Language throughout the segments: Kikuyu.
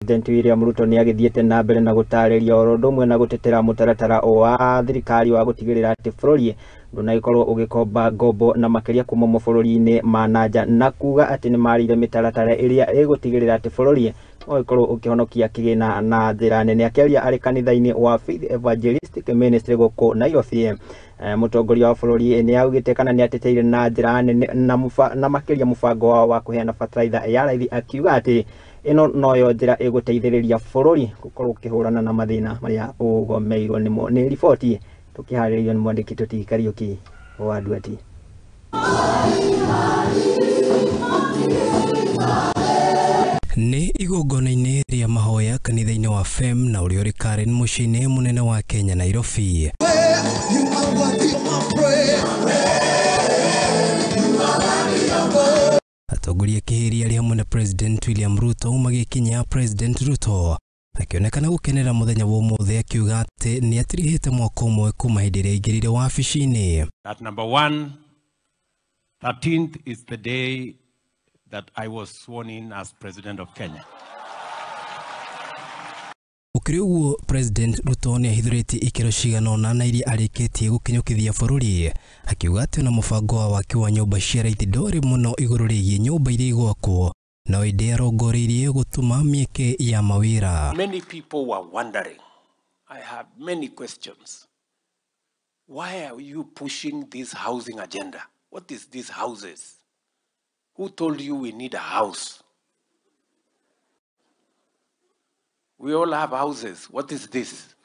President William Ruto nĩ agĩthiĩte na mbere na gũtarĩria oro ũndũ ũmwe na gũtetera mũtaratara wa thirikari wa gũtigĩrĩra atĩ bũrũri ndũnagĩkorwo ũgĩkomba ngombo na makĩria kuma mabũrũri-inĩ ma nanja, na kuga atĩ nĩ marĩire mĩtaratara ĩrĩa ĩgũtigĩrĩra atĩ bũrũri no ĩkorwo ũkĩhonokia kĩgĩna na njĩra nene. Akĩaria arĩ kanitha-inĩ wa Faith Evangelistic Ministry gũkũ Nairobi, mũtongoria wa bũrũri nĩ augĩte kana nĩ ateteire na njĩra nene na makĩria mũbango wao wa kũheana bataraitha ya raithi, akiuga atĩ ĩno noyo njĩra ĩgũteithĩrĩria bũrũri gũkorwo ũkĩhũrana na mathĩna marĩa ũgomeirwo nĩmo. Nĩ riboti tũkĩharĩrĩrio nĩ mwandĩki Tũtigi Kariũki wa Nduati. Nĩ igongona-inĩ rĩa mahoya kanitha-inĩ wa FEM na ũrĩa ũrĩ Karen mũciĩ-inĩ mũnene wa Kenya Nairobi. Atongoria kĩhĩri arĩ hamwe na President William Ruto magĩkinya President Ruto akĩonekana gũkenera mũthenya wa ũmũthĩ, akiuga atĩ nĩ atirihĩte mwaka ũmwe kuma hĩndĩ ĩrĩa aingĩrire wabici-inĩ. That number one, 13th is the day that I was sworn in as President of Kenya. Gũkĩrĩ ũguo, President Ruto nĩ ahithũrĩtie ikĩro cigana ũna na iria arĩkĩtie gũkinyũkithia bũrũri, akiuga atĩ ona mũbango wa waki wa nyũmba cia raithi ndwarĩ mũno igũrũ rĩgiĩ nyũmba iria igwakwo, no ĩndĩ arongoreirie gũtũma mĩeke ya mawĩra. Many people were wondering. I have many questions. Why are you pushing this housing agenda? What is these houses? Who told you we need a house? We all have houses. What is this?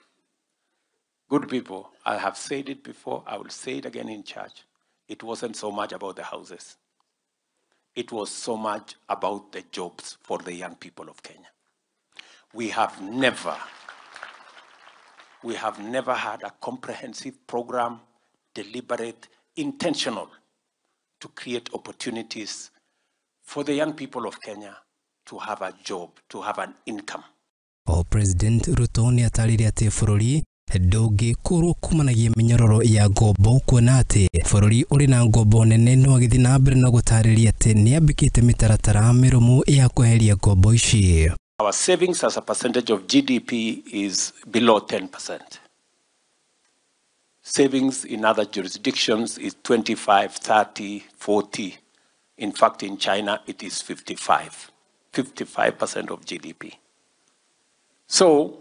Good people, I have said it before, I will say it again in church. It wasn't so much about the houses. It was so much about the jobs for the young people of Kenya. We have never had a comprehensive program, deliberate, intentional, to create opportunities for the young people of Kenya to have a job, to have an income. O President Ruto nĩ atarĩirie atĩ bũrũri ndũngĩkũrwo kumanagia mĩnyororo ya ngombo, kuona atĩ bũrũri ũrĩ na ngombo nene, no agĩthiĩ na mbere na gũtarĩria atĩ nĩ ambĩkĩte mĩtaratara mĩrũmu ya kweheria ngombo ici. Our savings as a percentage of GDP is below 10%. Savings in other jurisdictions is 25, 30, 40. In fact, in China, it is 55% of GDP. So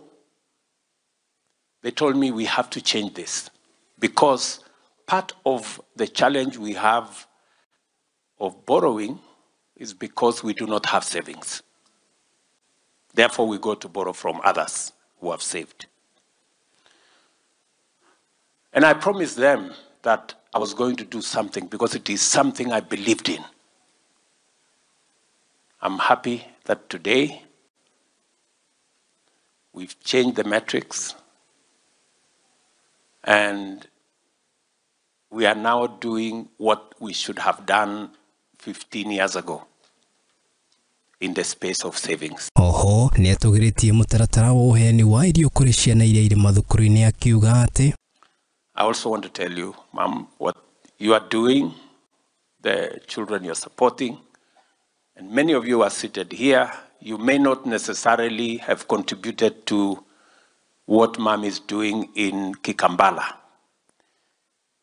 they told me we have to change this because part of the challenge we have of borrowing is because we do not have savings. Therefore, we go to borrow from others who have saved. And I promised them that I was going to do something because it is something I believed in. I'm happy that today we've changed the metrics and we are now doing what we should have done 15 years ago in the space of savings. Oho, nĩ atũgĩrĩtie mũtaratara wa ũheani wa irio kũrĩ ciana iria irĩ mathukuru-inĩ, akiuga atĩ I also want to tell you, Ma'am, what you are doing, the children you're supporting, and many of you are seated here, you may not necessarily have contributed to what Mom is doing in Kikambala.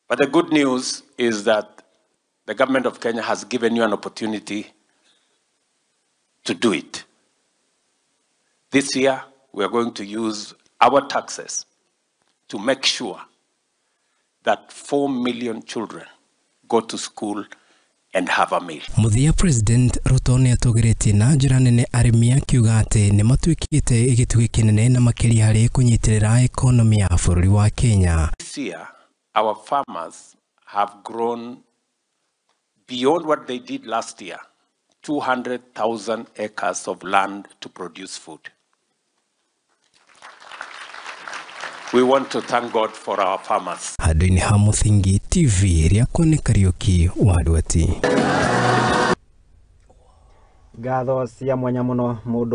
But the good news is that the government of Kenya has given you an opportunity to do it. This year, we are going to use our taxes to make sure that 4 million children go to school and have a meal. Mũthia President Ruto nĩ atũgĩrĩtie na njĩra nene arĩmi, akiuga atĩ nĩ matuĩkĩte gĩtugĩ kĩnene na makĩria harĩ kũnyitĩrĩra economy ya bũrũri wa Kenya. This year, our farmers have grown beyond what they did last year, 200,000 acres of land to produce food. We want to thank God for our farmers. Handũ-inĩ ha Mũthingi TV, rĩakwa nĩ Kariũki wa Nduati. Ngatho cia mwanya mũno mũndũ.